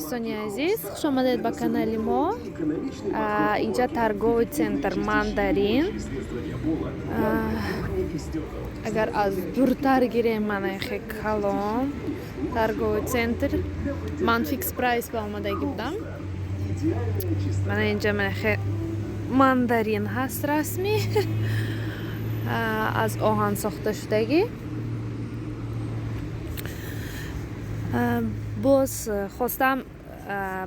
Дӯстони азиз, хушомадед ба канали мо. Инҷа торговый центр Мандарин. Агар аз дуртар гирем, мана хе калон торговый центр. Ман Фикс Прайс ба омадагӣ будам. Мана инҷа мана хе мандарин ҳаст, расми аз оҳан сохта шудагӣ. Боз хостам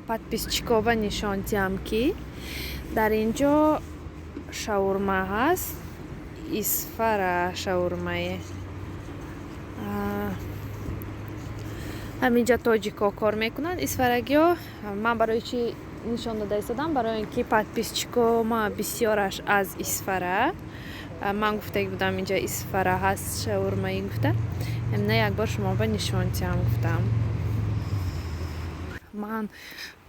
подписчикова нишон диҳам, ки дар ин ҷо шаурма ҳаст, Исфара шаурмае. Ҳаминҷа тоҷикҳо кор мекунанд, исфарагиҳо. Ман барои чӣ нишон дода истодам? Барои ин ки подписчико ма бисёраш аз Исфара. Ман гуфтагӣ будам, инҷа Исфара ҳаст шаурмаи гуфта, эмна якбор шумо ба нишон диҳам гуфтам. Ман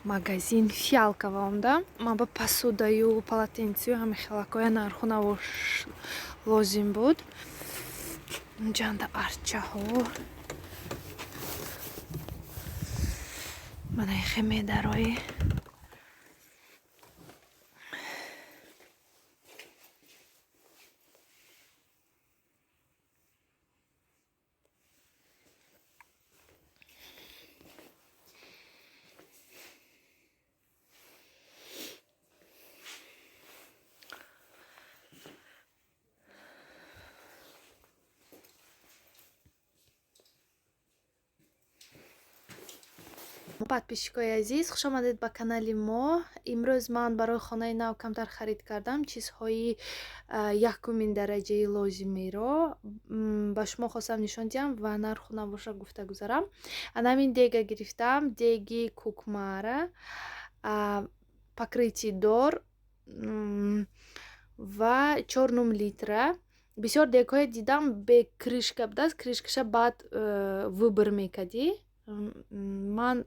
магазин Фиалкова омдам. Ман ба посудаю полотенцию, ҳами хелакоя нарху навош лозим буд. Инҷанда арчаҳо, мана ихе медарои. Подписчикои азиз, хушомадед ба канали мо. Имрӯз ман барои хонаи нав камтар харид кардам, чизҳои якумин дараҷаи лозимиро ба шумо хостам нишон диҳам ва нарху навоша гуфта гузарам. Анамин дега гирифтам, деги Кукмара, покрытие дор ва 4,5 литра. Бисёр дегҳое дидам, бе крышка будааст, крышкаша баъд выбор мекардӣ. Ман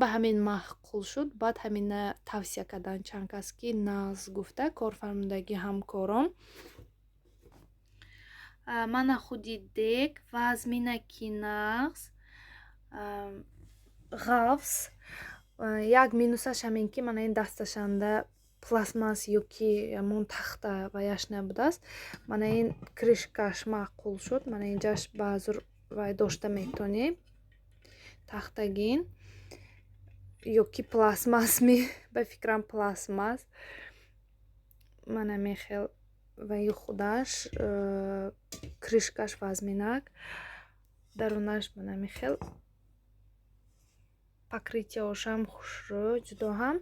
ба ҳамин маъқул шуд. Баъд ҳамина тавсия карданд чанд кас, ки нағз гуфта корфармудагӣ ҳамкорон. Мана худи дег, вазминаки нағз, ғафз. Як минусаш ҳамин, ки мана ин дасташанда пластмасс ё ки ҳамон тахта ваяш набудааст. Мана ин крышкаш маъқул шуд, мана инҷаш баъзур вай дошта метонӣ, тахтагин ё ки пластмасс ми, ба фикрам, пластмасс. Мана мехел ваи худаш крышкаш вазминак, дарунаш мана мехел покрытияошам хушрӯ, ҷудо ҳам.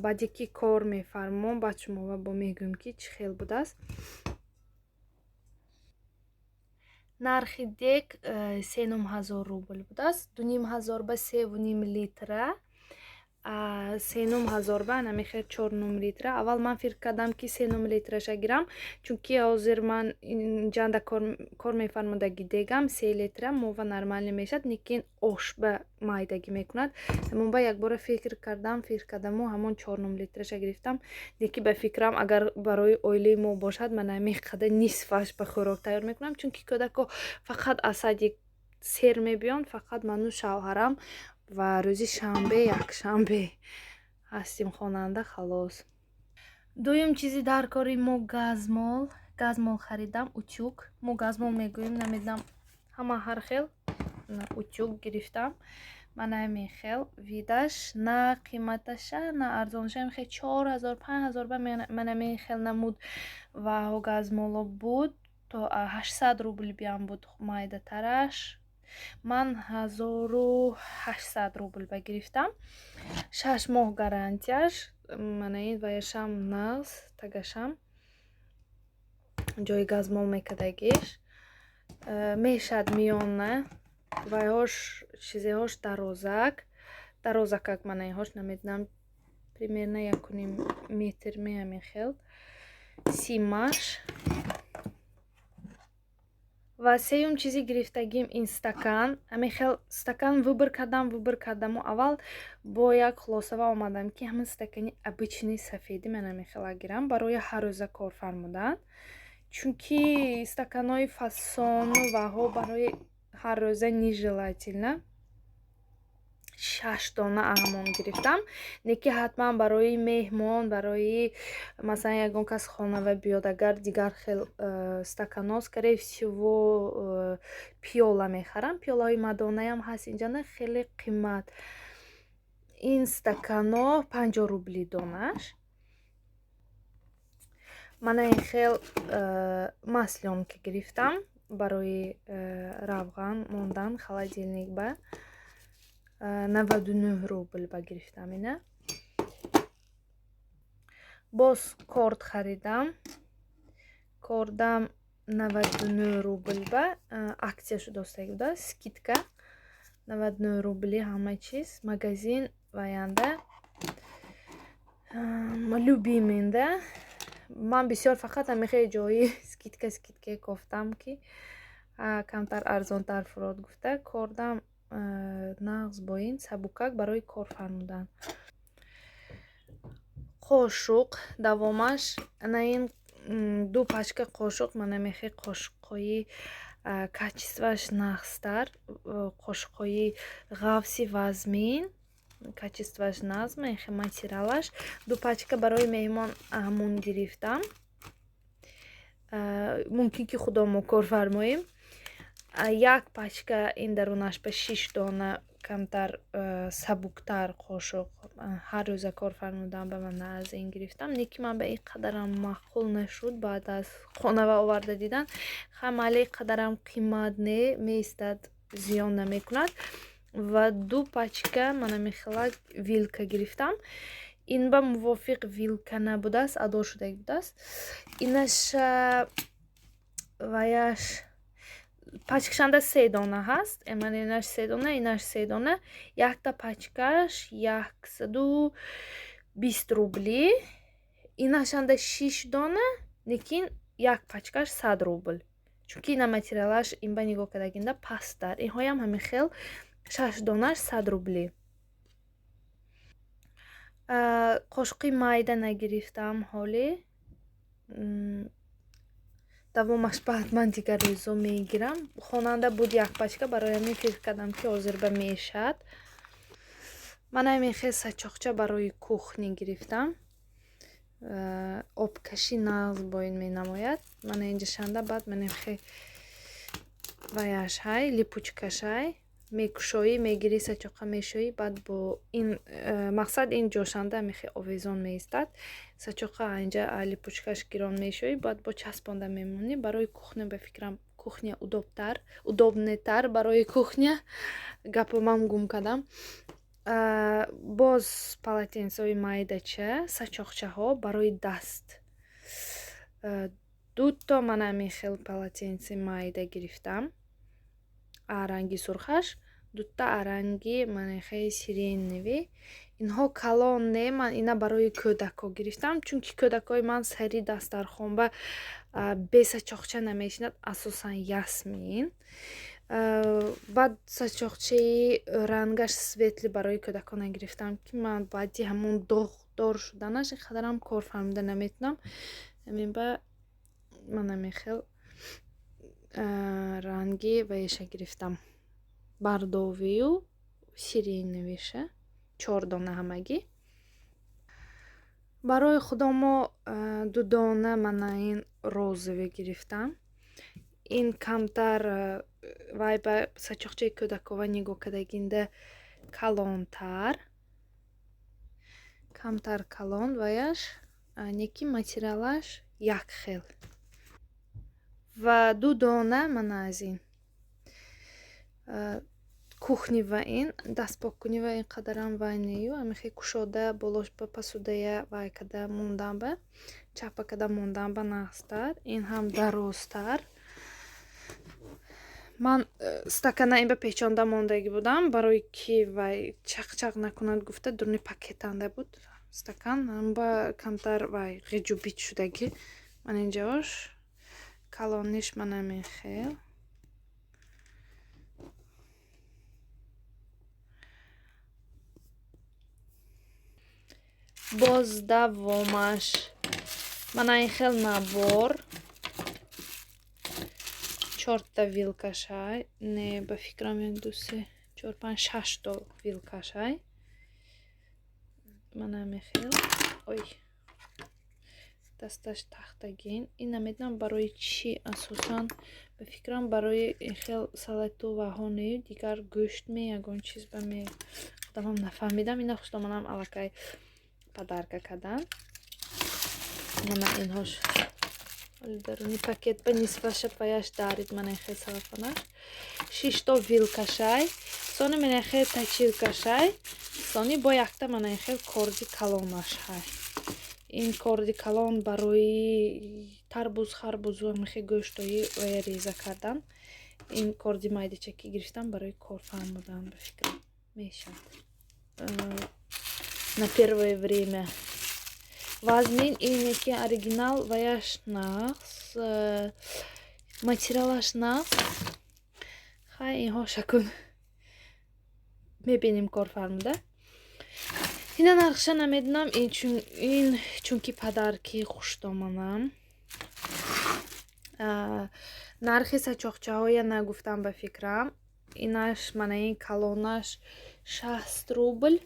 Баъде ки кор мефармом, баъд шумова бо мегӯем, ки чӣ хел будааст. Нархи дег 3,5 ҳазор рубл будааст, 2,5 ҳазор ба 3,5 литра, 3,5 ҳазор ба намехел 4,5 литра. Аввал ман фикр кардам, ки 3,5 литраша гирам, чунки ҳозир ман инҷанда кор мефармудаги дегам 3 литра мова нормально мешад, лекин ош ба майдагӣ мекунад. Ҳамон ба якбора фикр кардам, фикр кардаму ҳамон 4,5 литраша гирифтам. Лекин ба фикрам, агар барои оилаи мо бошад, ман ҳамин қадар нисфаш ба хӯрок тайёр мекунам, чунки кӯдако фақат аз садик сер мебиёнд, фақат ману шавҳарам ва рӯзи шанбе, якшанбе ҳастим хонанда, халос. Дуюм чизи дар кори мо газмол. Газмол харидам, утюг. Мо газмол мегӯем, намедонам, ҳама ҳар хел. Утюг гирифтам, мана ҳамин хел видаш, на қиматаша, на арзонша, хел 4000, 5000 ба мана ҳамин хел намуд ва газмоло буд, то 800 рубл биям буд майдатараш. Ман 1800 рубл ба гирифтам, 6 моҳ гарантияш. Мана ин ваяшам нағз, тагашам ҷои газмол мекардагиш мешад, миёна вайҳош, чизеҳош дарозак, дарозакак. Мана инҳош, намедонам, примерно 1,5 метр меҳамин хел симаш. Ва сеюм чизи гирифтагим ин стакан. Ҳамин хел стакан выбор кардам, выбор кардаму аввал бо як хулосава омадам, ки ҳамин стакани обычный сафеди ман ҳамин хела гирам барои ҳаррӯза кор фармудан, чунки стаканҳои фасону ваҳо барои ҳаррӯза нежелательно. Шаш дона аҳамон гирифтам. Не ки ҳатман барои меҳмон, барои масалан ягон кас хонава биёд, агар дигар хел стакано, скорее всего, пиёла мехарам. Пиёлаҳои мадонаям ҳаст инҷа, на хеле қимат. Ин стакано 50 рубли донаш. Мана ин хел маслёнка гирифтам барои равған мондан холодильник ба, 99 рубл ба гирифтам ина. Боз корд харидам. Кордам 99 рубл ба акция шудостаги буда, скидка, 99 рубли ҳама чиз. Магазин ваянда, Любиминда. Ман бисёр фақат ҳамихел ҷои скидка, скидка кофтам, ки камтар арзонтар фурод гуфта. Кордам нағз, бо ин сабукак барои кор фармудан. Қошуқ давомаш, ана ин ду пачка қошуқ. Мана мехе қошуқҳои качествоаш нағзтар, қошуқҳои ғафси вазмин, качествоаш нағз, мехе материалаш. Ду пачка барои меҳмон ҳамон гирифтам. Мумкин ки худо мо кор фармоем. Як пачка ин дарунаш ба шиш дона, камтар сабуктар қошуқ, ҳар рӯза кор фармудан ба ман аз ин гирифтам. Не ки ман ба ин қадарам маъқул нашуд баъд аз хонава оварда дидан. Хамале қадарам қимат не, меистад, зиён намекунад. Ва ду пачка мана мехела вилка гирифтам. Ин ба мувофиқ вилка набудааст, адо шудаги будааст. Инаша ваяш пачкашанда се дона ҳаст. Ман инаш се дона, инаш се дона. Якта пачкаш 120 рубли. Инашанда шиш дона, лекин як пачкаш 100 рубл, чунки ина материалаш ин ба нигоҳ кардагинда пасттар. Инҳоям ҳамин хел шаш донаш 100 рубли. Қошуқи майда нагирифтам ҳоле, давомаш баъд ман дигар рӯзо мегирам. Хонанда буд як пачка, барои ҳамин фикр кардам, ки ҳозир ба мешад. Ман ҳамин хел сачоқча барои кухня гирифтам. Обкашӣ нағз бо ин менамояд. Мана инҷашанда баъд манем хе ваяш ҳай, липучкашай, мекушоӣ, мегирӣ, сачоқа мешӯӣ. Баъд бо ин мақсад ин ҷошанда мехе овезон меистад. Сачоқа инҷа липучкаш гирон мешӯӣ, баъд бо часпонда мемонӣ. Барои кухня, ба фикрам, кухня удобтар, удобнетар барои кухня. Гапомам гум кардам. Боз полотенцаҳои майдача, сачоқчаҳо барои даст, дуто ман ҳамин хел полотенце майда гирифтам, ранги сурхаш, дута ранги манехаи сиреневый. Инҳо калон не, ман ина барои кӯдакҳо гирифтам, чунки кӯдакҳои ман сари дастархонба бе сачоқча намешинад, асосан Ясмин. Баъд сачоқчаи рангаш светлый барои кӯдакҳо нагирифтам, ки ман баъди ҳамон доғдор шуданаш ин қадарам кор фармуда наметунам. Ҳамин ба ман ҳамин хел ранги ваеша гирифтам, бордовыю сиреневыйша, чор дона ҳамагӣ. Барои худомо ду дона мана ин розовый гирифтам. Ин камтар вай ба сачоқчаи кӯдакова нигоҳ кардагинда калонтар, камтар калон ваяш, неки материалаш як хел. Ва ду дона мана аз ин кухни ва ин дастпоккунӣ ва ин қадарам вай нею, амихе кушода болош ба посудая вай када мондан, ба чапа када мондан ба нағзтар. Ин ҳам дарозтар. Ман стакана ин ба печонда мондагӣ будам, барои ки вай чақ-чақ накунад гуфта, дуруни пакетанда буд стакан ба камтар вай ғиҷу бич шудагӣ. Ман инҷаош калониш манамин хел. Боз давомаш мана ин хел набор, чорта вилкашай. Не, ба фикрам, як, ду, се. Чор, панҷ, шашто вилкашай. Мана мехел. Ой, дасташ тахтагин. Ин намедонам барои чӣ асосан, ба фикрам, барои хел салату ваҳоне, дигар гӯшт ме, ягон чиз ба ме, худамам нафаҳмидам. Ина хуштоманам аллакай подарка кардан. Мана инҳош даруни пакет ба нисфаша паяш дарид. Мана хел салафанаш, шишто вилкашай, сони мана хел точилкашай, сони бо якта мана хел корди калонаш ҳай. Ин корди калон барои тарбуз, харбузу ҳамихе гӯштҳои вая реза кардан. Ин корди майдачаки гирифтам барои кор фаҳмодан, ба фикрам, мешавад на первое время. Вазмин ине ки оригинал ваяш нағз, материалаш нағз. Хай, инҳо шакун мебинем кор фармуда. Ина нархша намедонам, ин чунки подарки хуштоманам. Нархи сачоқчаҳоя нагуфтам, ба фикрам. Инаш, мана ин калонаш 60 рубл,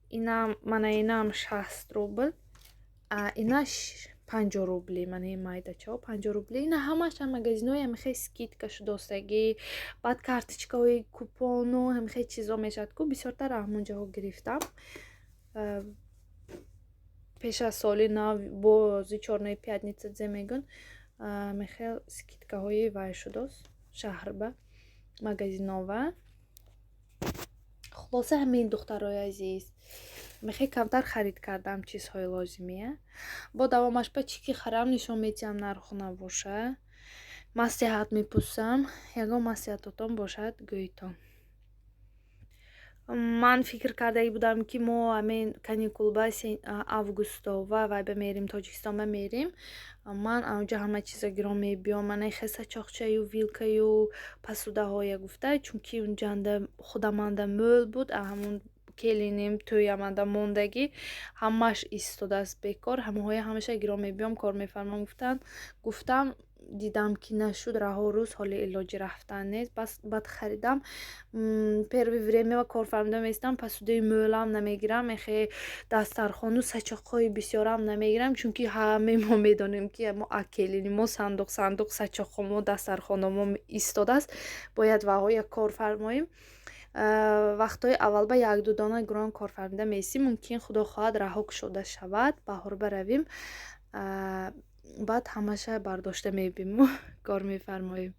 инам, мана инам 60 рубл, инаш 50 рубли. Мана ин майдачаҳо 50 рубли. Ина ҳамааш магазинҳои ҳамихе скидка шудостагӣ, баъд карточкаҳои купону ҳамихе чизо мешавад ку, бисёртар ҳамонҷоҳо гирифтам. Пеш аз соли нав, бози чёрная пятница зе мегӯн, мехел скидкаҳои вай шудост шаҳрба, магазинова. Хулоса, ҳамин, духтарои азиз, мехе камтар харид кардам чизҳои лозимия. Бо давомаш ба чӣ ки харам, нишон медиҳам. Нарху набоша, маслиҳат мепурсам. Ягон маслиҳатотон бошад, гӯйтон. Ман фикр кардагӣ будам, ки мо ҳамин каникулба, августова вай ба мерем, Тоҷикистон ба мерем. Ман анҷо ҳама чизо гирон мебиём, мана хел сачоқчаю вилкаю посудаҳоя гуфта, чунки унҷанда худаманда мӯл буд, ҳамун келиним тӯяманда мондагӣ, ҳамааш истодааст бекор. Ҳамаҳоя ҳамеша гирон мебиём, кор мефармам гуфтан. Гуфтам, дидам, ки нашуд, раҳо рӯз ҳоли илоҷи рафтан нест. Бас баъд харидам. Первое время кор фармуда меистам, посудаи мӯлам намегирам, эхе дастархону сачоқҳои бисёрам намегирам, чунки ҳамаи мо медонем, ки мо акелини мо сандуқ сандуқ сачоқҳомо, дастархонамо истодааст, бояд ваҳоя кор фармоем. Вақтҳои аввал ба якду дона гирон кор фармуда меистем. Мумкин, худо хоҳад, раҳо кушода шавад, баҳор баравем, баъд ҳамаша бардошта мебиму кор мефармоем.